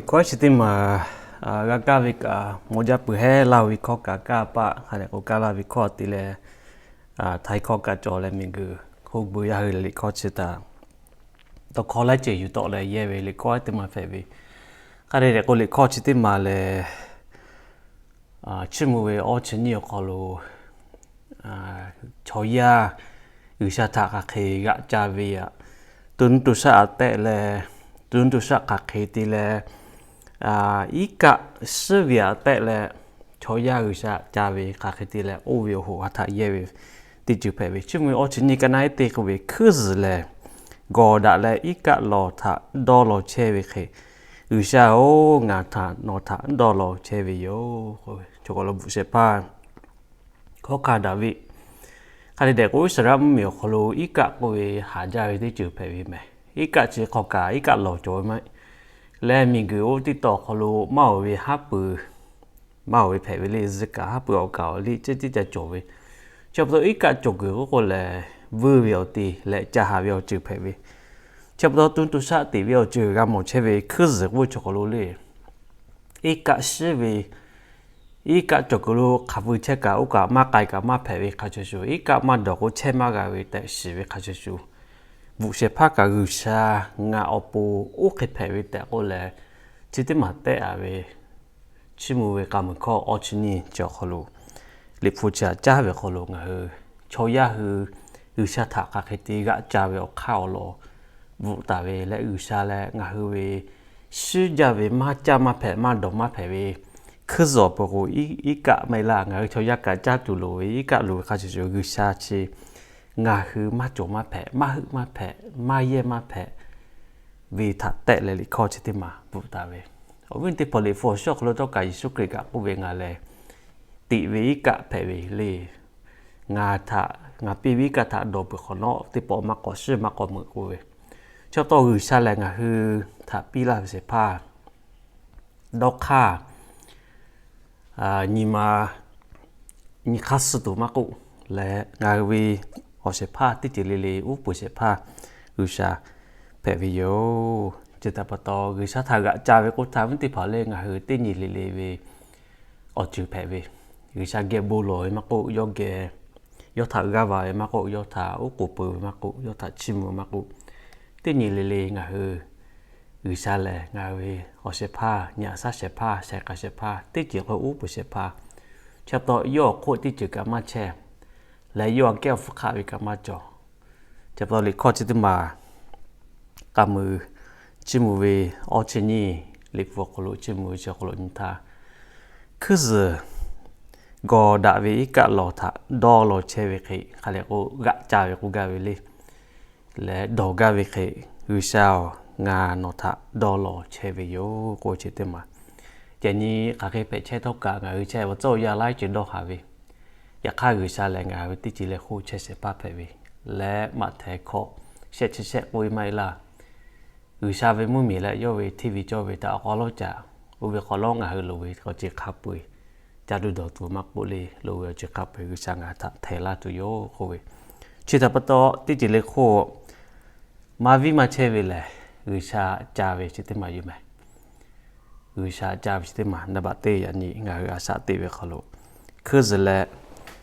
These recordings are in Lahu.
Hkawˇ chi teˇ maˬ g'a kaˇ ve kaꞈ, maw jaˇ peuˬ hehˉ laˇ ve hkawˇ kaꞈ kaˇ paˆ hk'a dehꞈ k'o kaˇ laˇ ve hkawˇ te leh, htaiˍ hkawˇ kaꞈ cawˬ leh miˬguiˬ hk'oˆ gu yaˇ hui liꞈ hkawˇ chi htaꞈ tawˇ hkawˇ laiˉ ceuˬ yuˬ tawˆ leh yehˇ ve liꞈ hkawˇ teˇ maˬ hpehꞈ ve. Hk'a dehꞈ k'o liꞈ hkawˇ chi teˇ maˬ lehˬ, chiˇ mvuh ve awˇ chi nyiˇ awˬ hk'aw lo chaw yaˇ G'uiˬsha htaꞈ hk'aˬ hk'e g'aꞈ ca ve aꞈ, to nuˇ to shaˆ aꞈ tehˆ leh, to nuˇ to shaˆ hk'aˬ hk'e te leh, iˉ kaˆ shiˉ ve aꞈ tehˆ leh, chaw yaˇ G'uiˬsha ca ve hk'aˬ hk'e te leh oˇ ve awˬ hoꞈ ha htaꞈ yehˇ ve teˇ ceuˬ hpehꞈ ve. Chiˇ mvuh ve awˇ chi nyiˇ ka naˉ ehˉ teˇ k'oˆ ve, hkuiˉ zuhˬ lehˬ gawˬ daꞈ leh iˉ kaˆ lawˬ htaꞈ dawˇ law chehˇ ve hk'e, G'uiˬsha-oˬ, ngaˬ htaꞈ nawˬ htaꞈ dawˇ law chehˇ ve yoˬ. Chaw k'awꞈ lo bvuhꞈ shehˍ hpaˇ hkawˇ hkanˇ Daˍviˆ hk'a dehꞈ k'o, Iˉsaˍreˍlaˆ mvuhˇmiˬ awˬ hk'aw lo iˉ kaˆ k'oˆ ve haˍ jaˇ ve teˇ ceuˬ hpehꞈ ve mehˍ. Iˉ kaˆ chi hk'aw kaꞈ iˉ kaˆ lawˬ cawˬ ve maˇ heˆ leh, miˬguiˬ oˇ teˇ tawn awˬ hk'aw lo maˇ oˬ ve haˉ pui maˇ oˬ ve hpehꞈ ve le. Zuhꞈ kaꞈ haˉ pui awˬ kaꞈ awˬ liˇ ceh tiˉ ca cawˬ ve. Chi pa taw iˉ kaˆ cawˬ kuiˬ k'oˆ k'o lehˬ, vuiˇ ve awˬ te leh ca haˍ ve awˬ ceuˬ hpehꞈ ve. Chi pa taw to nuˇ to shaˆ teꞈ ve awˬ ceuˬ g'a mawˬ chehˇ ve. Hkuiˉ zuhˬ k'oˆ ve chaw k'awꞈ lo le, iˉ kaˆ shiˉ ve, iˉ kaˆ cawˬ kuiˬ lo hk'aˬ pui chehˇ kaꞈ oˇ kaꞈ maˇ k'ai kaꞈ maˇ hpehꞈ ve hk'a shuˍ shuˍ, iˉ kaˆ maˇ dawˬ k'o chehˇ maˇ g'a ve tehꞈ shiˍ ve hk'a shuˍ shuˍ, bvuhꞈ shehˍ hpaˇ kaꞈ G'uiˬsha ngaˬ awˬ pon oˇ hk'e hpehꞈ ve tehꞈ k'oˆ leh, chi teˇ maˬ tehˆ a ve. Chiˇ mvuh ve k'a muiˬ hkawˇ awˇ chi nyiˇ chi awˬ hk'aw lo, liꞈ hpu chi aꞈ caˉ ve hk'aw lo ngaˬ hui chaw yaˇ hui G'uiˬsha htaꞈ hk'aˬ hk'e te g'aꞈ ca ve awˬ hk'aˇ awˬ lawn bvuhꞈ taˍ ve leh, G'uiˬsha leh ngaˬ hui ve shiˉ jaˇ ve maˇ caˇ maˇ hpehꞈ maˇ dawˬ maˇ hpehꞈ ve hkuiˉ zuhˬ awˬ pon k'o, iˉ kaˆ maˇ heˆ laˇ. Ngaˬ hui chaw yaˇ kaꞈ caˇ tuˬ loˍ ve, iˉ kaˆ loˍ ve hk'a shuˍ shuˍ, G'uiˬsha chi ngaˬ hui maˇ cawˬ maˇ hpehꞈ, maˇ heuˆ maˇ hpehꞈ, maˇ yehˇ maˇ hpehꞈ ve htaꞈ tehˆ leh liꞈ hkawˇ chi teˇ maˬ bvuhꞈ taˍ ve. Awˬ viˉ teˇ hpaˍ, liꞈ hpu awˬ shuˉ awˬ hk'aw lo tawˇ kaꞈ Yeˍsuˆ Hkriꞈ kaꞈ k'oˆ ve, Ngaˬ lehˬ teꞈ ve iˉ kaˆ hpehꞈ ve le. Ngaˬ htaꞈ, ngaˬ piˇ ve iˉ kaˆ htaꞈ dawˬ peuˬ hk'awꞈ nawˉ, teˇ pawˆ maˇ k'awꞈ shiˉ maˇ k'awꞈ meuꞈ k'oˆ ve. Chi pa taw G'uiˬsha lehˬ ngaˬ hui htaꞈ piˇ laˇ ve shehˍ hpaˇ dawˇ hk'aˇ nyi ma nyi hk'aˇ suh tuˬ maˇ k'oˆ leh, ngaˬ hui ve awˬ shehˍ hpaˇ teˇ ceuˬ le le uˉ peunˍ shehˍ hpaˇ G'uiˬsha hpehꞈ ve yoˬ. Chi htaꞈ pa taw G'uiˬsha htaꞈ g'aꞈ ca ve k'oˆ htaˇ, viˉ teˇ hpaˍ le, ngaˬ hui teˇ nyi le le ve awˬ ceuˬ hpehꞈ ve. G'uiˬsha geh bon lawˬ ve maˇ k'oˆ, yawˇ geh, yawˇ htaꞈ g'aˇ va ve maˇ k'oˆ, yawˇ htaꞈ uˉ k'oˍ peuˬ ve maˇ k'oˆ, yawˇ htaꞈ chiˇ mvuh maˇ k'oˆ, teˇ nyi le le ngaˬ hui G'uiˬsha lehˬ ngaˬ hui ve awˬ shehˍ hpaˇ, nyi aꞈ shaˉ shehˍ hpaˇ, shaiˍ k'a shehˍ hpaˇ, teˇ ceuˬ k'o uˉ peunˍ shehˍ hpaˇ. Chi pa taw yawˇ awˬ hk'oˆ teˇ ceuˬ kaꞈ maˇ chehˇ leh, yawˇ aꞈ kehˉ awˬ hpfuhˇ hk'aˆ ve kaꞈ maˇ cawˬ. Chi pa taw liꞈ hkawˇ chi teˇ maˬ k'a muiˬ chiˇ mvuh ve awˇ chi nyiˇ, liꞈ hpu awˬ hk'aw lo chiˇ mvuh ve chi awˬ hk'aw lo nyi htaˇ, hkuiˉ zuhˬ gawˬ daꞈ ve iˉ kaˆ lawˬ htaꞈ dawˇ law chehˇ ve hk'e, hk'a lehˬ k'o g'aꞈ ca ve k'oˆ gaˇ ve le. Leh dawˬ gaˇ ve hk'e, G'uiˬsha-oˬ, ngaˬ nawˬ htaꞈ dawˇ law chehˇ ve yoˬ k'oˆ ve chi teˇ maˬ. Yaꞈ nyi hk'aˬ hk'e hpehꞈ chehˇ htawˇ kaꞈ ngaˬ hui chehˇ ve awˬ tcuhˉ awˬ yanˇ laiˉ ceuˬ dawˇ haˍ ve. Yaꞈ hk'aˇ G'uiˬsha lehˬ ngaˬ hui ve teˇ ceuˬ le hk'oˆ chehˇ shehˍ hpaˇ hpehꞈ ve. Leh maꞈ htehˍ hkawꞈ shehˆ chi shehˆ k'oˆ ve maˇ heˆ laˇ. G'uiˬsha ve mvuhˇmiˬ leh yawˇ ve hteˇ ve cawˇ ve htaꞈ awˬ hk'aw lo caꞈ, oˇ ve hk'aw lo ngaˬ hui loˍ ve awˬ ceuˬ hk'a peu-eˬ, ca duˇ dawˬ tuˬ maˇ k'oˆ le, loˍ ve awˬ ceuˬ hk'a peu-eˬ G'uiˬsha ngaˬ htaꞈ htehˍ laˇ tuˬ yoˬ k'oˆ ve. Chi htaꞈ pa taw teˇ ceuˬ le hk'oˆ maˇ viˉ maˇ chehˇ ve lehˬ, G'uiˬsha ca ve chi teˇ maˬ yoˬ mehˍ. G'uiˬsha ca ve chi teˇ maˬ naˍ baꞈ teˇ yaꞈ nyi ngaˬ hui a shaꞈ teꞈ ve hk'aw lo, hkuiˉ zuhˬ leh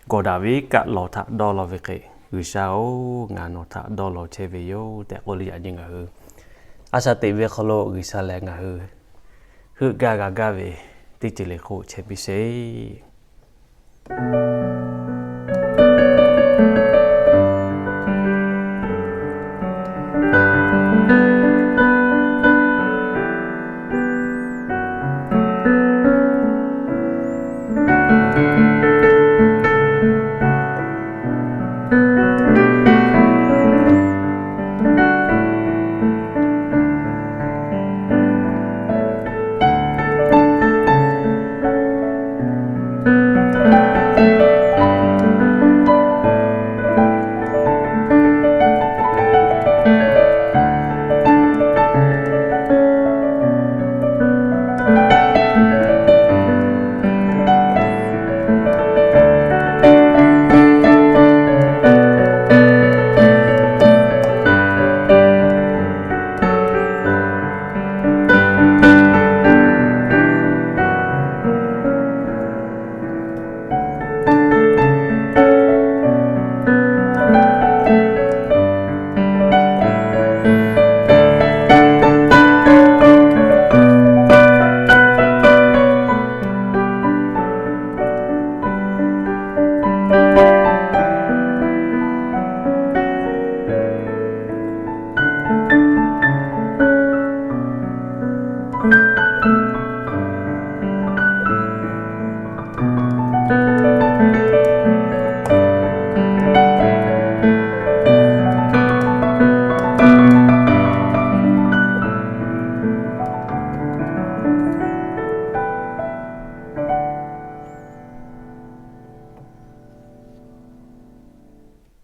gawˬ daꞈ ve iˉ kaˆ lawˬ htaꞈ dawˇ law ve hk'e, G'uiˬsha-oˬ, ngaˬ nawˬ htaꞈ dawˇ law chehˇ ve yoˬ tehꞈ k'oˆ leh yaꞈ nyi ngaˬ hui a shaꞈ teꞈ ve hk'aw lo G'uiˬsha lehˬ ngaˬ hui heuˆ gaˇ g'a gaˇ ve teˇ ceuˬ le hk'oˆ chehˇ piˇ sheˍ.